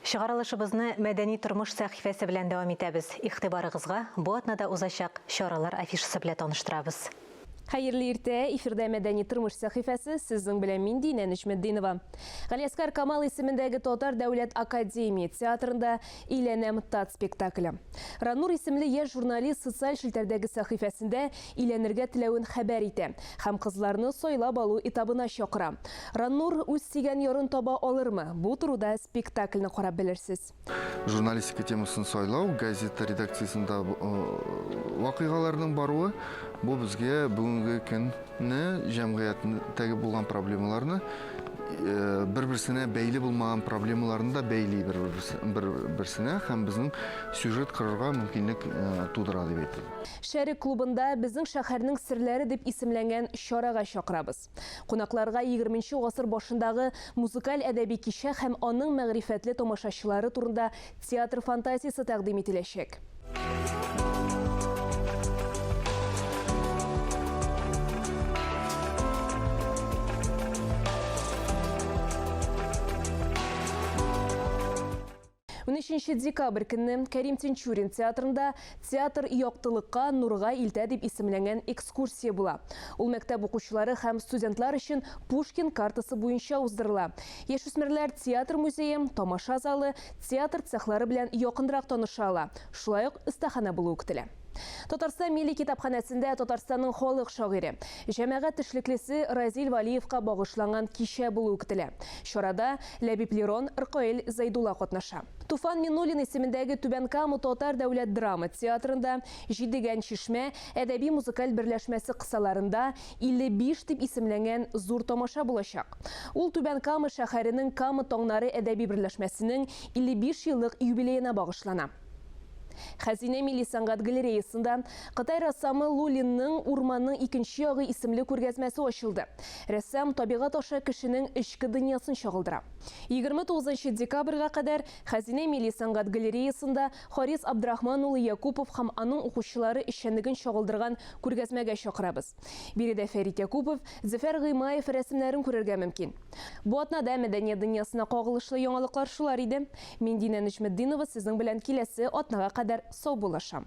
Чыгарылышыбызны Мәдәни тормыш сәхифәсе белән дәвам итәбез. Игътибарыгызга бу атнада узачак чаралар афишасы белә таныштырабыз. Хәерле иртә, эфирда Мәдәни тормыш сәхифәсе, сезнең белән мин Динә Нөҗметдинова. Галиәсгар Камал исемендәге Татар дәүләт академия театрында Өйләнәм тат спектакле. Ранур исемле яшь журналист социаль челтәрдәге сәхифәсендә өйләнергә теләвен хәбәр итә һәм кызларны сайлап алу этабына чакыра. Ранур үз сөйгән ярын таба алырмы? Бу турыда спектакльне карап белерсез. Журналистика темасын сайлау, газета редакциясендә вакыйгаларның баруы, бу безгә бүгенге көнне җәмгыятьтәге булган проблемаларны бер-берсенә бәйле булмаган проблемаларны да бәйли бер-берсенә һәм безнең сюжет корырга мөмкинлек тудыра дип әйтер. Шәрык клубында Безнең шәһәрнең серләре дип исемләнгән чарага чакырабыз. Кунакларга егерменче гасыр башындагы музыкаль-әдәби кичә һәм аның мәгърифәтле тамашачылары турында театр фантазиясе тәкъдим ителәчәк. Унөченче декабрь көнне Кәрим Тинчурин театрында Театр яктылыкка, нурга илтә дип исемләнгән экскурсия була. Ул мәктәп укучылары һәм студентлар өчен Пушкин картасы буенча уздырыла. Яшүсмерләр театр музее, тамаша залы, театр цехлары белән якынрак таныша ала, шулай ук остаханә булуы көтелә. Татарстан Милли китапханәсендә Татарстанның халык шагыйре, җәмәгать эшлеклесе Разил Валиевка багышланган кичә булуы көтелә. Чарада Ләбиб Лерон, Ркаил Зәйдулла катнаша. Туфан Миңнуллин исемендәге Түбән Кама татар дәүләт драма театрында Җидегән чишмә әдәби-музыкаль берләшмәсе кысаларында 55 дип исемләнгән зур тамаша булачак. Ул Түбән Кама шәһәренең Кама таңнары әдәби берләшмәсенең 55 еллык юбилеена багышлана. Хәзинә милли сәнгать галереясында Кытай рәссамы Лу Линның Урманның икенче ягы исемле күргәзмәсе ачылды. Рәссам табигать аша кешенең эчке дөньясын чагылдыра. 29 декабрьгә кадәр Хәзинә милли сәнгать галереясында Харис Абдрахман улы Якупов һәм аның укучылары эшчәнлеген чагылдырган күргәзмәгә чакырабыз. Биредә Фәрит Якупов, Зөфәр Гыймаев рәсемнәрен күрергә мөмкин. Бу атнада мәдәният дөньясына кагылышлы яңалыклар шулар иде. Мин Динә Нөҗметдинова сезнең белән киләсе атнага кадәр саубуллашам.